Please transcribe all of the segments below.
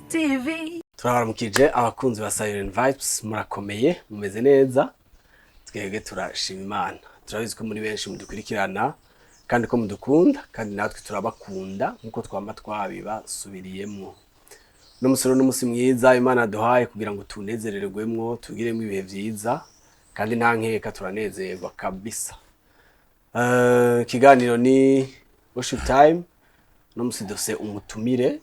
TV. Turabaramukije abakunzi ba Siren Vibes, murakomeye, mumeze neza? Twebwe turashima Imana. Turabizi ko muri benshi mudukurikirana kandi ko mudukunda, kandi natwe turabakunda nkuko twama twabibasubiriyemwo. Uno musi rero n'umusi mwiza Imana duhaye kugira ngo tunezererwemwo, tugiremwo ibihe vyiza, kandi nta nkeka turanezerwa kabisa. Ikiganiro ni Worship Time. Uno musi dufise umutumire,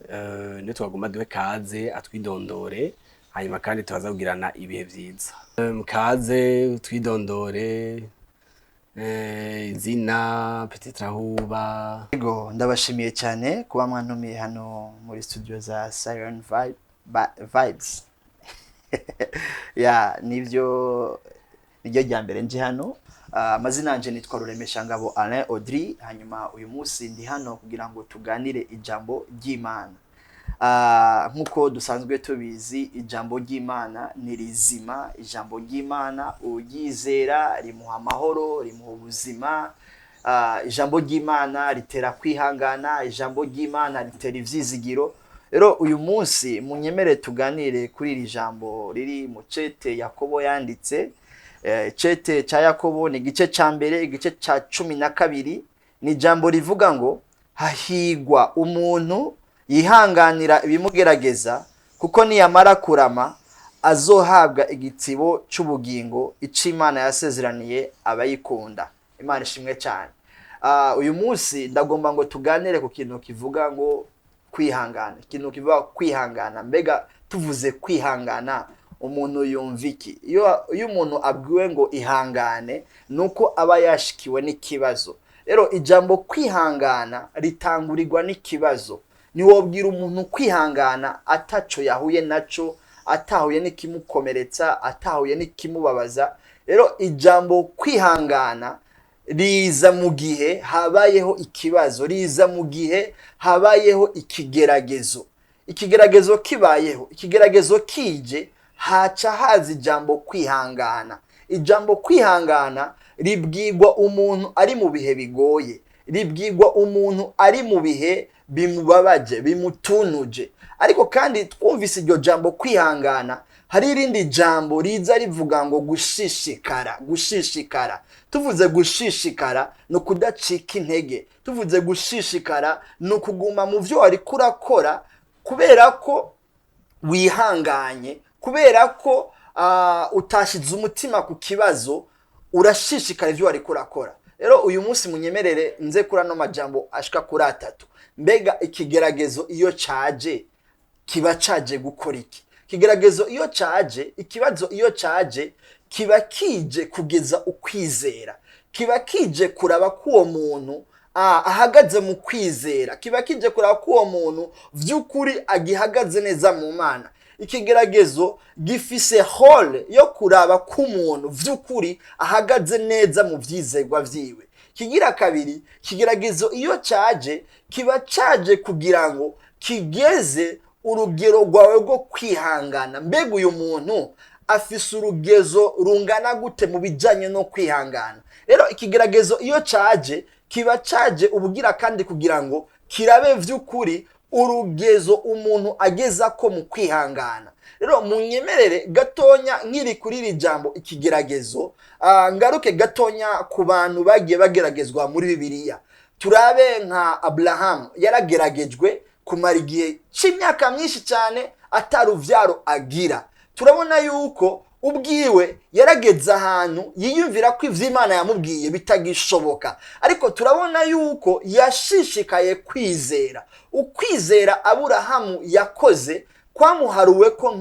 niwe twagomba duhe kaze atwidondore, hanyuma kandi tubaza kugirana ibihe vyiza. Kaze twidondore, izina, peut-être aho uba. Yego, ndabashimiye cyane kuba mwantumiye hano muri studio za Siren Vibes. Ya, nivyo, niryo rya mbere nje hano. Amazina yanje nitwa Ruremeshangabo Alain Audrey. Hanyuma uyu munsi ndi hano kugira ngo tuganire ijambo ry'Imana. Nk'uko dusanzwe tubizi, ijambo ry'Imana ni rizima. Ijambo ry'Imana uryizera rimuha amahoro, rimuha ubuzima. Ijambo ry'Imana ritera kwihangana, ijambo ry'Imana ritera ivyizigiro. Rero uyu munsi munyemere tuganire kuri iri jambo riri mu cete Yakobo yanditse. Cete ca Yakobo ni igice ca mbere, igice ca 12. Ni ijambo rivuga ngo: "Hahigwa umuntu yihanganira ibimugerageza, kuko niyamara kurama azohabwa igitsibo c'ubugingo ico Imana yasezeraniye abayikunda." Imana ishimwe cyane. Uyu munsi ndagomba ngo tuganire ku kintu kivuga ngo kwihangana, ikintu kivuga kwihangana. Mbega tuvuze kwihangana, umuntu yumva iki? Iyo umuntu abwiwe ngo ihangane, nuko aba yashikiwe n'ikibazo. Rero ijambo kwihangana ritangurirwa n'ikibazo. Ntiwobwira umuntu kwihangana ataco yahuye naco, atahuye n'ikimukomeretsa, atahuye n'ikimubabaza. Rero ijambo kwihangana riza mu gihe habayeho ikibazo, riza mu gihe habayeho ikigeragezo. Ikigeragezo kibayeho, ikigeragezo kije, haca haza ijambo kwihangana. Ijambo kwihangana ribwirwa umuntu ari mu bihe bigoye, ribwirwa umuntu ari mu bihe bimubabaje, bimutunuje. Ariko kandi twumvise iryo jambo kwihangana, hari irindi jambo riza rivuga ngo gushishikara. Gushishikara, tuvuze gushishikara ni ukudacika intege, tuvuze gushishikara ni ukuguma mu byo wariko urakora kubera ko wihanganye, kubera ko utashize umutima ku kibazo, urashishikara ibyo wariko urakora. Rero uyu munsi munyemerere nze kuri ano majambo ashika kuri atatu. Mbega ikigeragezo iyo caje kiba caje gukora iki? Ikigeragezo iyo caje, ikibazo iyo caje, kiba kije kugeza ukwizera, kiba kije kuraba ko uwo muntu ahagaze mu kwizera, kiba kije kuraba ko uwo muntu vy'ukuri agihagaze neza mu Mana. Ikigeragezo gifise rôle yo kuraba ko umuntu vy'ukuri ahagaze neza mu vyizerwa vyiwe. Kigira kabiri, ikigeragezo iyo caje kiba caje kugira ngo kigeze urugero rwawe rwo kwihangana. Mbega uyu muntu afise urugezo rungana gute mu bijanye no kwihangana? Rero ikigeragezo iyo caje kiba caje ubugira kandi kugira ngo kirabe vy'ukuri urugezo umuntu ageza ko mu kwihangana. Rero munyemerere gatonya nkiri kuri iri jambo ikigeragezo, ngaruke gatonya ku bantu bagiye bageragezwa muri Bibiliya. Turabe nka Aburahamu, yarageragejwe kumara igihe c'imyaka myinshi cyane ataruvyaro agira. Turabona yuko ubwiwe yarageze ahantu yiyumvira ko ivy'Imana yamubwiye bitagishoboka, ariko turabona yuko yashishikaye kwizera. Ukwizera Aburahamu yakoze kwamuharuwe ko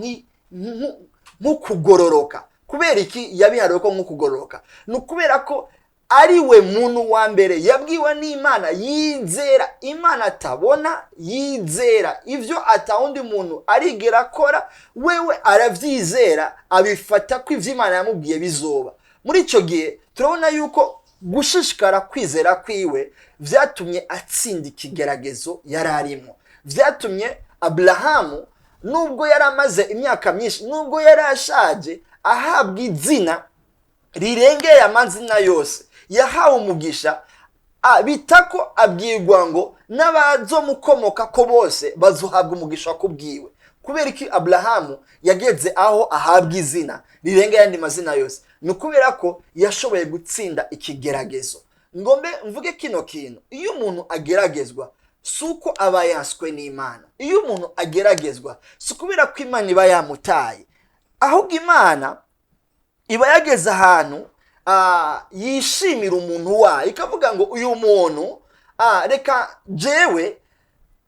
nk'ukugororoka. Kubera iki yabiharuwe ko nk'ukugororoka? Ni ukubera ko ari we muntu wa mbere yabwiwe n'Imana, yizera Imana atabona, yizera ibyo atawundi muntu arigera akora. Wewe arabyizera, abifata ko ibyo Imana yamubwiye bizoba. Muri icyo gihe turabona yuko gushishikara kwizera kwiwe byatumye atsinda ikigeragezo yari arimo. Byatumye Aburahamu, nubwo yari amaze imyaka myinshi, nubwo yari ashaje, ahabwa izina rirengeye amazina yose. Yahawe umugisha, bita ko abwirwa ngo n'abazomukomoka ko bose bazohabwa umugisha kubwiwe. Kubera iki Aburahamu yageze aho ahabwa izina rirenga ayandi mazina yose? Ni ukubera ko yashoboye gutsinda ikigeragezo. Ngombe mvuge kino kintu: iyo umuntu ageragezwa, si uko aba yanswe n'Imana. Iyo umuntu ageragezwa, si ukubera ko Imana iba yamutaye, ahubwo Imana iba yageze ahantu yishimira umuntu wayo, ikavuga ngo uyu muntu, reka jewe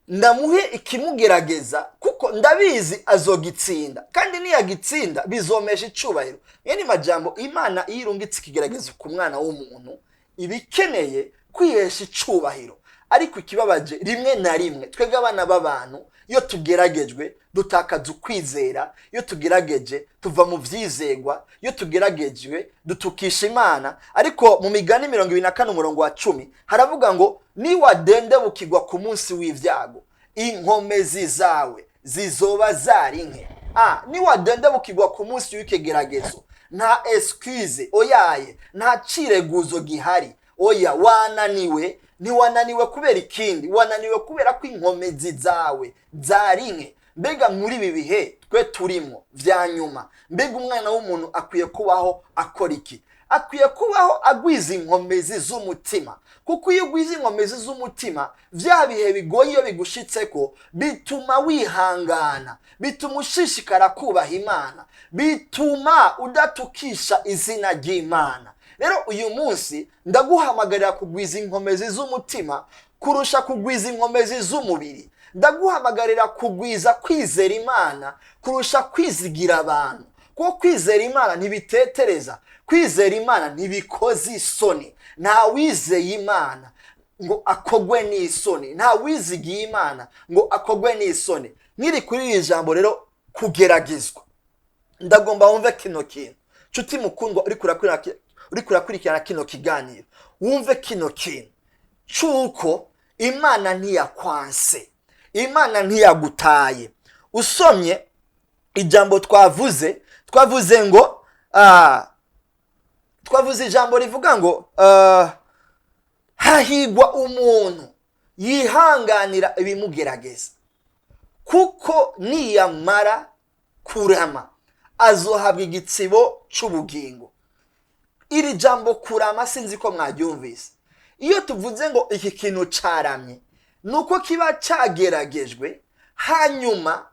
ndamuhe ikimugerageza, kuko ndabizi azogitsinda, kandi niyagitsinda bizomesha icubahiro. Mwene majambo, Imana iyo irungitse ikigeragezo ku mwana w'umuntu, iba ikeneye kwihesha icubahiro. Ariko ikibabaje, rimwe na rimwe twebwe abana b'abantu, iyo tugeragejwe dutakaza ukwizera, iyo tugerageje tuva mu vyizegwa, iyo tugeragejwe dutukisha Imana. Ariko mu Migani 24 umurongo wa 10 haravuga ngo niwadendebukirwa ku munsi w'ivyago, inkomezi zawe zizoba zari nke. Niwadendebukirwa ku munsi w'ikigeragezo, nta excuse, oyaye, nta cireguzo gihari, oya. Wananiwe, ntiwananiwe kubera ikindi, wananiwe kubera ko inkomezi zawe zari nke. Mbega muri ibi bihe twe turimo vya nyuma, mbega umwana w'umuntu akwiye kubaho akora iki? Akwiye kubaho agwiza inkomezi z'umutima, kuko iyo ugwiza inkomezi z'umutima, vya bihe bigoye iyo bigushitseko bituma wihangana, bituma ushishikara kubaha Imana, bituma udatukisha izina ry'Imana. Rero uyu munsi ndaguhamagarira kugwiza inkomezi z'umutima kurusha kugwiza inkomezi z'umubiri. Ndaguhamagarira kugwiza kwizera Imana kurusha kwizigira abantu, kuko kwizera Imana ntibitetereza, kwizera Imana ntibikoze isoni. Nta wizeye Imana ngo akogwe n'isoni, nta wizigiye Imana ngo akogwe n'isoni. Nkiri kuri iri jambo rero, kugeragezwa, ndagomba wumve kino kintu. Nshuti mukundwa uriko urakurikirana kino kiganiro, wumve kino kintu c'uko Imana ntiyakwanse, Imana ntiyagutaye. Usomye ijambo twavuze, twavuze ngo twavuze ijambo rivuga ngo hahigwa umuntu yihanganira ibimugerageza, kuko niyamara kurama azohabwa igitsibo c'ubugingo. Iri jambo kurama, sinzi ko mwaryumvise. Iyo tuvuze ngo iki kintu caramye, nuko kiba cageragejwe, hanyuma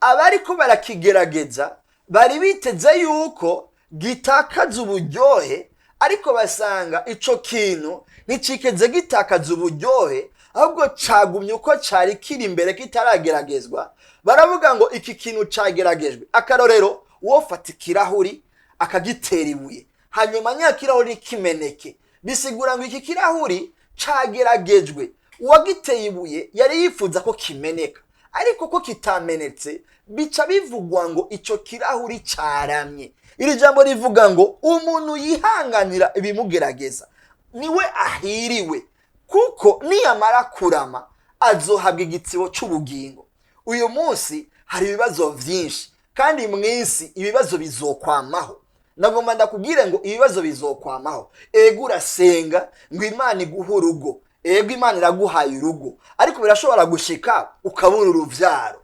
abariko barakigerageza bari biteze yuko gitakaza uburyohe, ariko basanga ico kintu nticikeze gitakaza uburyohe, ahubwo cagumye uko cari kiri imbere kitarageragezwa. Baravuga ngo iki kintu cageragejwe. Akarorero, wofata ikirahuri akagitera ibuye, hanyuma nya kirahuri kimeneke, bisigura ngo iki kirahuri cageragejwe. Uwagiteye ibuye yari yifuza ko kimeneka, ariko ko kitamenetse, bica bivugwa ngo ico kirahuri caramye. Iri jambo rivuga ngo umuntu yihanganira ibimugerageza niwe ahiriwe, kuko niyamara kurama azohabwa igitsibo c'ubugingo. Uyu munsi hari ibibazo vyinshi, kandi mw'isi ibibazo bizokwamaho. Ndagomba ndakubwire ngo ibibazo bizokwamaho. Ego, urasenga ngo Imana iguhe urugo, ego, Imana iraguhaye urugo, ariko birashobora gushika ukabura uruvyaro.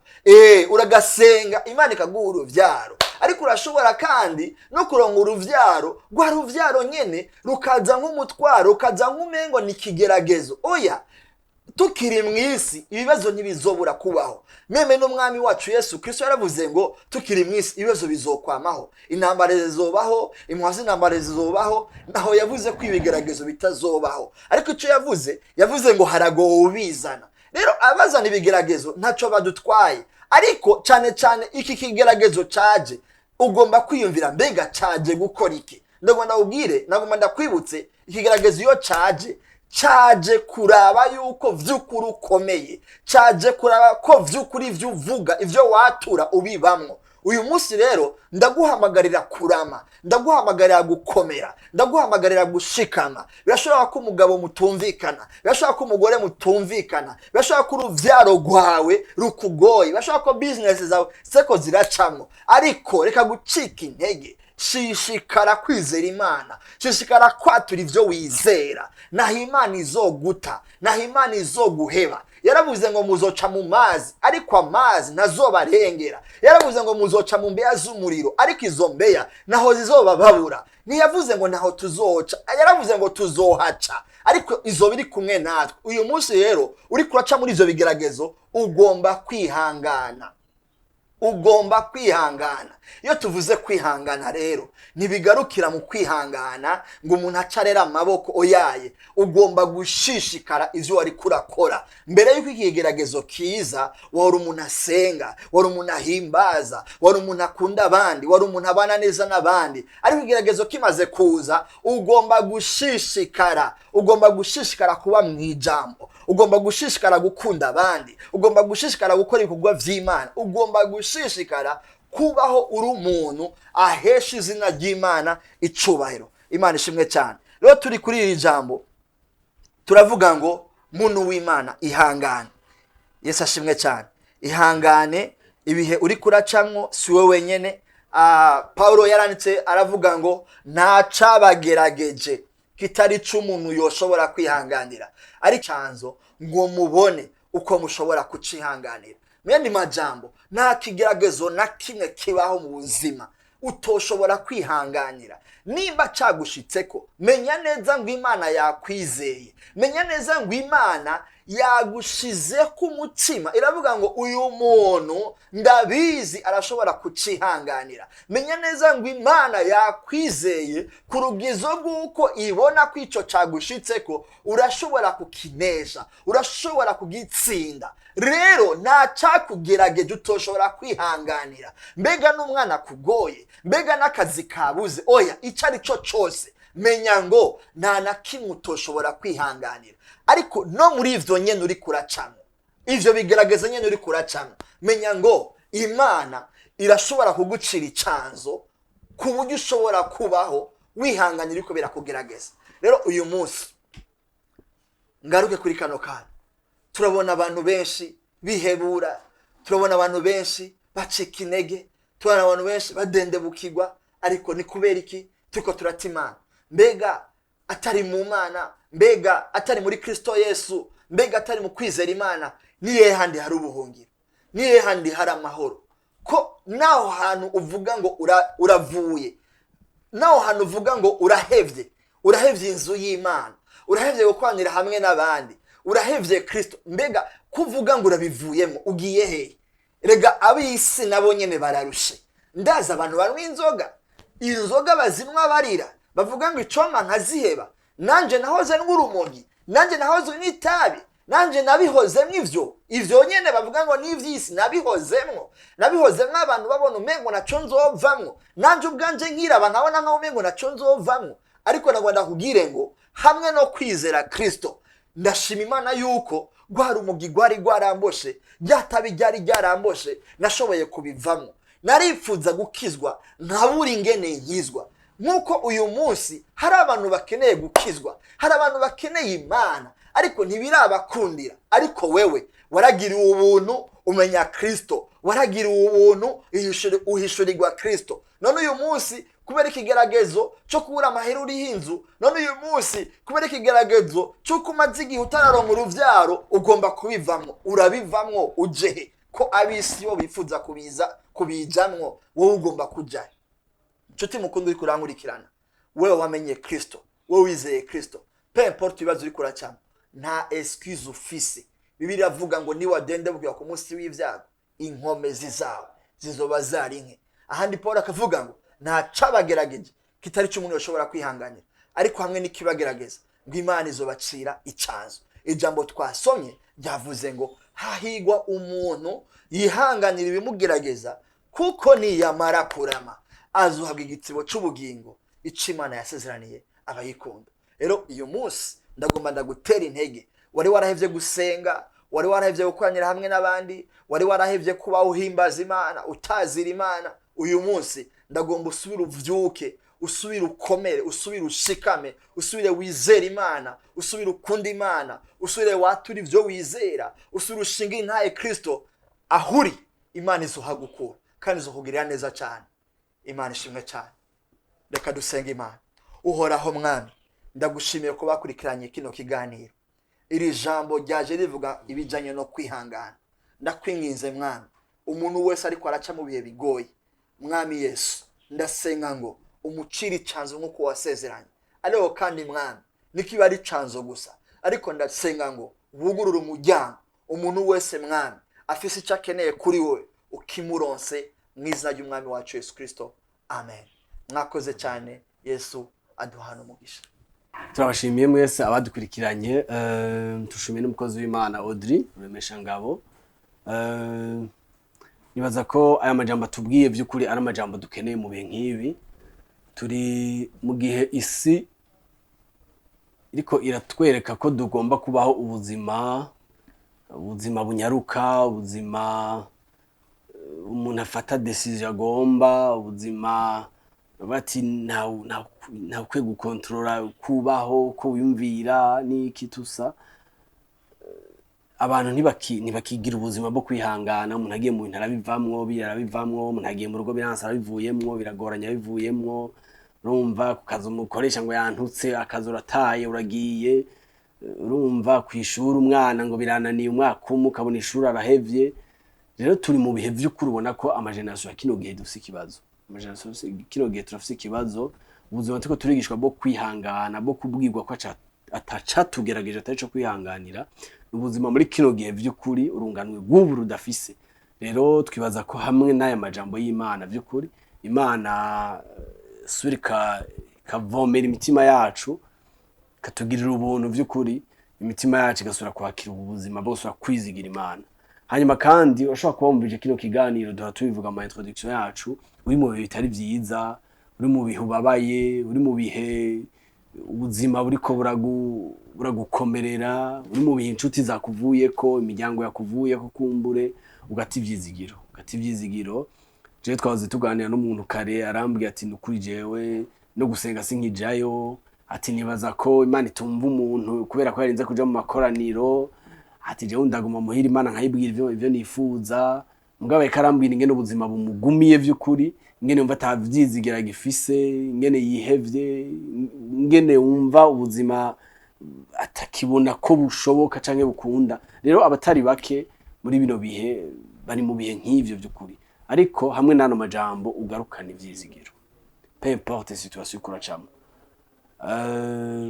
Uragasenga Imana ikaguha uruvyaro, ariko urashobora kandi no kuronka uruvyaro, rwa ruvyaro nyene rukaza nk'umutwaro, rukaza nk'umengo ni ikigeragezo. Oya, tukiri mw'isi ibibazo ntibizobura kubaho. Même n'Umwami wacu Yesu Kristo yaravuze ngo tukiri mw'isi ibibazo bizokwamaho, intambara zizobaho, impuha z'intambara zizobaho. Naho yavuze ko ibigeragezo bitazobaho, ariko icyo yavuze, yavuze ngo haragowe ubizana. Rero abazana ibigeragezo ntacyo badutwaye, ariko cyane cyane iki kigeragezo caje, ugomba kwiyumvira: mbega caje gukora iki? Ndagomba ndakubwire, ndagomba ndakwibutse, ikigeragezo iyo caje, caje kuraba yuko vy'ukuri ukomeye, caje kuraba ko vy'ukuri ivyo uvuga, ivyo watura ubibamwo. Uyu munsi rero ndaguhamagarira kurama, ndaguhamagarira gukomera, ndaguhamagarira gushikama. Birashobora ko umugabo mutumvikana, birashobora ko umugore mutumvikana, birashobora ko uruvyaro rwawe rukugoye, birashobora ko business zawe seko ziracamwo, ariko reka gucika intege. Shishikara kwizera Imana, shishikara kwatura ivyo wizera. Naho Imana izoguta, naho Imana izoguheba. Yaravuze ngo muzoca mu mazi, ariko amazi ntazobarengera. Yaravuze ngo muzoca mu mbeya z'umuriro, ariko izo mbeya naho zizobababura. Ntiyavuze ngo naho tuzoca, yaravuze ngo tuzohaca, ariko izo biri kumwe natwe. Uyu munsi rero uri kuraca muri ivyo bigeragezo, ugomba kwihangana, ugomba kwihangana. Iyo tuvuze kwihangana rero, ntibigarukira mu kwihangana ngo umuntu ace arera amaboko, oyaye. Ugomba gushishikara ivyo wari kurakora mbere y'uko ikigeragezo kiza. Wari umuntu asenga, wari umuntu ahimbaza, wari umuntu akunda abandi, wari umuntu abana neza n'abandi, ariko ikigeragezo kimaze kuza, ugomba gushishikara. Ugomba gushishikara kuba mu ijambo, ugomba gushishikara gukunda abandi, ugomba gushishikara gukora ibikorwa vy'Imana, ugomba gushishikara kubaho uri umuntu ahesha izina ry'Imana icubahiro. Imana ishimwe cyane. Rero turi kuri iri jambo, turavuga ngo muntu w'Imana, ihangane. Yesu ashimwe cyane. Ihangane, ibihe uri kuracamwo si wowe wenyene. Paulo yaranditse aravuga ngo nta cabagerageje kitari c'umuntu yoshobora kwihanganira, ari canzo ngo mubone uko mushobora kucihanganira. Mu yandi majambo, nta kigeragezo na kimwe kibaho mu buzima utoshobora kwihanganira. Nimba cagushitseko, menya neza ngo Imana yakwizeye, menya neza ngo Imana yagushize ku mutima, iravuga ngo uyu muntu ndabizi arashobora kucihanganira. Menya neza ngo Imana yakwizeye ku rugizo rw'uko ibona ko ico cagushitseko urashobora kukinesha, urashobora kugitsinda. Rero nta cakugerageje utoshobora kwihanganira. Mbega n'umwana akugoye, mbega n'akazi kabuze, oya, ico ari cyo cose, menya ngo nta na kimwe utoshobora kwihanganira. Ariko no muri ivyo nyene uri kuracamwo, ivyo bigerageza nyene uri kuracamwo, menya ngo Imana irashobora kugucira icanzo ku buryo ushobora kubaho wihanganira uko birakugerageza. Rero uyu munsi ngaruke kuri kano kantu. Turabona abantu benshi bihebura, turabona abantu benshi bacika intege, turabona abantu benshi badendebukirwa. Ariko ni kubera iki turiko turata Imana? Mbega atari mu Mana, mbega atari muri Kristo Yesu, mbega atari mu kwizera Imana, nihe handi hari ubuhungiro? Nihe handi hari amahoro? Ko naho hantu uvuga ngo uravuye, naho hantu uvuga ngo urahevye, urahevye inzu y'Imana, urahevye gukwanira hamwe n'abandi, urahevye Kristo, mbega kuvuga ngo urabivuyemo ugiye hehe? Rega ab'isi nabo nyene bararushe. Ndazi abantu banywa inzoga, inzoga bazinywa barira, bavuga ngo icoma nkaziheba. Nanje nahoze n'urumogi, nanje nahoze n'itabi, nanje nabihozemwo. Ivyo nyene bavuga ngo n'ivy'isi nabihozemwo, nabihozemwo. Abantu babona umengo naco nzovamwo, nanje ubwanje nkiraba nkabona nkaho umengo naco nzovamwo. Ariko nagwa ndakubwire ngo hamwe no kwizera Kristo, ndashima Imana yuko rwa rumogi rwari rwaramboshe, rya tabi ryari ryaramboshe, nashoboye kubivamwo. Narifuza gukizwa nkabura ingene nkizwa, nk'uko uyu munsi hari abantu bakeneye gukizwa, hari abantu bakeneye Imana, ariko ntibirabakundira. Ariko wewe waragiriwe ubuntu umenya Kristo, waragiriwe ubuntu uhishurirwa Kristo. None uyu munsi kubera ikigeragezo cyo kubura amahera uriho inzu, none uyu munsi kubera ikigeragezo cy'uko umaze igihe utararonka uruvyaro, ugomba kubivamwo. Urabivamwo ujehe ko ab'isi bo bifuza kubiza kubijamwo, wowe ugomba kujayo? Nshuti mukunda uri kurankurikirana, wewe wamenye Kristo, wewe wizeye Kristo, peu importe ibibazo uri kuracamo, nta excuse ufise. Bibiliya iravuga ngo niwadendebukira ku munsi w'ibyago, inkomezi zawe zizoba zari nke. Ahandi Paul akavuga ngo nta cabagerageje kitari cy'umuntu yoshobora kwihanganira, ariko hamwe n'ikibagerageza ngo Imana izobacira icanzo. Ijambo twasomye ryavuze ngo hahigwa umuntu yihanganira ibimugerageza, kuko niyamara kurama azuhabwa igitsibo c'ubugingo ico Imana yasezeraniye abayikunda. Rero uyu munsi ndagomba ndagutera intege. Wari warahevye gusenga, wari warahevye gukoranira hamwe n'abandi, wari warahevye kuba uhimbaza Imana, utazira Imana, uyu munsi ndagomba usubire uvyuke, usubire ukomere, usubire ushikame, usubire wizere Imana, usubire ukunde Imana, usubire wature ivyo wizera, usubire ushinge intahe Kristo. Ahuri Imana izohagukura kandi izokugirira neza cyane. Imana ishimwe cyane. Reka dusenge Imana. Uhoraho Mwami, ndagushimiye ko bakurikiranye kino kiganiro. Iri jambo ryaje rivuga ibijyanye no kwihangana. Ndakwinginze Mwami, umuntu wese ariko araca mu bihe bigoye, Mwami Yesu, ndasenga ngo umucire icanzo nk'uko wasezeranye. Ariko kandi Mwami, nikiba ari icanzo gusa, ariko ndasenga ngo wugurure umuryango, umuntu wese Mwami afise icyo akeneye kuri wowe ukimuronse, mu izina ry'Umwami wacu Yesu Kirisito, amen. Mwakoze cyane. Yesu aduhana umugisha. Turabashimiye mwese abadukurikiranye. Tushimiye n'umukozi w'Imana Audrey Ruremeshangabo. Nibaza ko aya majambo atubwiye by'ukuri ari amajambo dukeneye mu bihe nk'ibi turi mu gihe isi iriko iratwereka ko tugomba kubaho ubuzima bunyaruka, ubuzima umuntu afata décision agomba, ubuzima bati nta ukwiye gukontorora kubaho ko wiyumvira n'iki tusa. Abantu ntibakigira ubuzima bwo kwihangana. Umuntu agiye mu bintu arabivamwo, biriya arabivamwo. Umuntu agiye mu rugo biranse, arabivuyemwo, biragoranye, abivuyemwo. Urumva ku kazi umukoresha ngo yantutse, akazi urataye uragiye. Urumva ku ishuri umwana ngo birananiye umwaka umwe, ukabona ishuri arahevye. Rero turi mu bihe vy'ukuri ubona ko ama génération ya kino gihe dufise ikibazo. Ama génération ya kino gihe turafise ikibazo. Ubuzima turiko turigishwa bwo kwihangana, bwo kubwirwa ko atacatugerageje atari co kwihanganira, ni ubuzima muri kino gihe vy'ukuri urunganwe rw'ubu rudafise. Rero twibaza ko hamwe n'aya majambo y'Imana, vy'ukuri Imana subira ikavomera imitima yacu, ikatugirira ubuntu, vy'ukuri imitima yacu igasubira kwakira ubu buzima bwo gusubira kwizigira Imana. Hanyuma kandi urashobora kuba wumvise kino kiganiro, duhora tubivuga mu introduction yacu, uri mu bihe bitari vyiza, uri mu bihe ubabaye, uri mu bihe ubuzima buriko buragukomerera, uri mu bihe inshuti zakuvuyeko, imiryango yakuvuyeko, kumbure ugata ivyizigiro, ugata ivyizigiro. Jewe twahoze tuganira n'umuntu kare, arambwira ati: "Nukuri jewe no gusenga sinkijayo." Ati: "Nibaza ko Imana itumva umuntu kubera ko yarinze kuja mu makoraniro." Ati: "Jewe ndaguma muhira, Imana nkayibwira ivyo nifuza." Mugabo yariko arambwira ingene ubuzima bumugumiye vy'ukuri, ingene yumva atavyizigira gifise, ingene yihevye, ingene wumva ubuzima atakibona ko bushoboka canke bukunda. Rero abatari bake muri bino bihe bari mu bihe nk'ivyo vy'ukuri, ariko hamwe n'ano majambo ugarukana ivyizigiro, peu importe situation uriko uracamwo.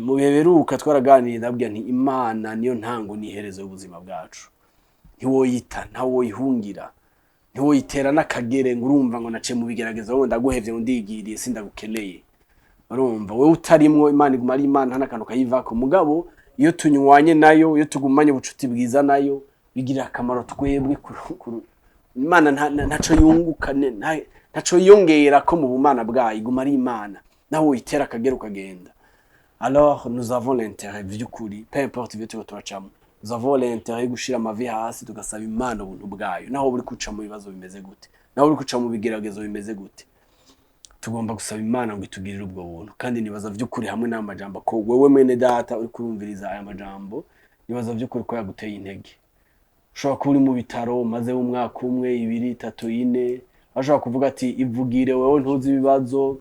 Mu bihe biheruka twaraganiriye, ndabwira nti Imana niyo ntango n'iherezo y'ubuzima bwacu. Ntiwoyita, ntawoyihungira, ntiwoyitera n'akagere ngo urumva ngo naciye mu bigeragezo ngo ndaguhevye, ngo ndigiriye, sindagukeneye. Urumva wewe utarimwo, Imana iguma ari Imana, nta n'akantu kayivako. Mugabo iyo tunywanye nayo, iyo tugumanye ubucuti bwiza nayo, bigirira akamaro twebwe. Imana ntaco yunguka, ntaco yiyongera ko mu bumana bwayo, iguma ari Imana naho woyitera akagera ukagenda. Alors nous avons l'intérêt vy'ukuri, peu importe ivyo turiko turacamo, nous avons l'intérêt yo gushira amavi hasi tugasaba Imana ubuntu bwayo. Naho buri kuca mu bibazo bimeze gute, naho uri kuca mu bigeragezo bimeze gute, tugomba gusaba Imana ngo itugirire ubwo buntu. Kandi nibaza vy'ukuri hamwe n'aya majambo ko wewe mwene data uri kurumviriza aya majambo, nibaza vy'ukuri ko yaguteye intege. Ushobora kuba uri mu bitaro umaze umwaka umwe, 2, 3, 4. Ashobora kuvuga ati: "Ivugire wewe ntuzi ibibazo,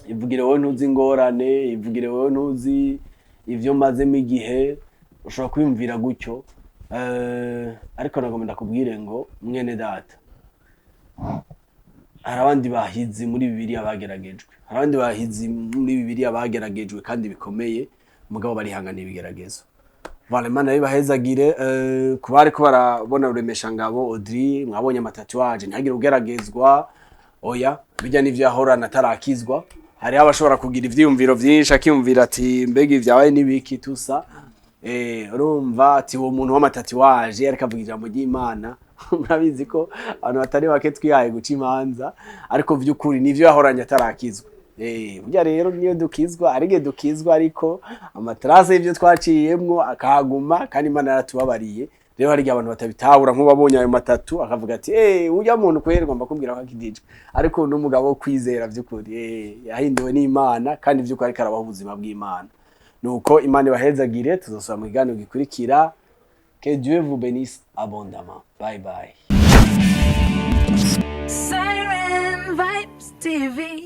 ivugire wowe ntuzi ingorane, ivugire wowe ntuzi ivyo mazemo igihe." Ushobora kwiyumvira gutyo. Ariko nagomba ndakubwire ngo mwene data, hari abandi bahizi muri Bibiliya bageragejwe, hari abandi bahizi muri Bibiliya bageragejwe kandi bikomeye, mugabo barihanganiye ibigeragezo. Voilà, Imana bibahezagire. Ku bariko barabona Ruremeshangabo Audrey, mwabonye ama tatouage, ntihagire ugeragezwa. Oya, bijya n'ivyo yahorana atarakizwa. Hariho abashobora kugira ivyiyumviro vyinshi, akiyumvira ati: "Mbega ivyabaye n'ibiki?" Tusa urumva ati uwo muntu w'ama tatouage ariko avuga ijambo ry'Imana. Murabizi ko abantu batari bake twihaye guca imanza, ariko vy'ukuri nivyo yahoranye atarakizwa. Burya rero niyo dukizwa, ari igihe dukizwa ariko ama traces y'ivyo twaciyemwo akahaguma, kandi Imana yaratubabariye. Rero hari igihe abantu batabitahura, nk'uwabonye ayo matatu akavuga ati: "Urya muntu kweri ngomba kubwira ko akidijwe." Ariko n'umugabo wo kwizera vy'ukuri, yahinduwe n'Imana, kandi vy'ukuri ariko arabaho ubuzima bw'Imana. Nuko Imana ibahezagire, tuzosubira mu kiganiro gikurikira. Que Dieu vous bénisse abondamment. Bye bye. Siren Vibes TV.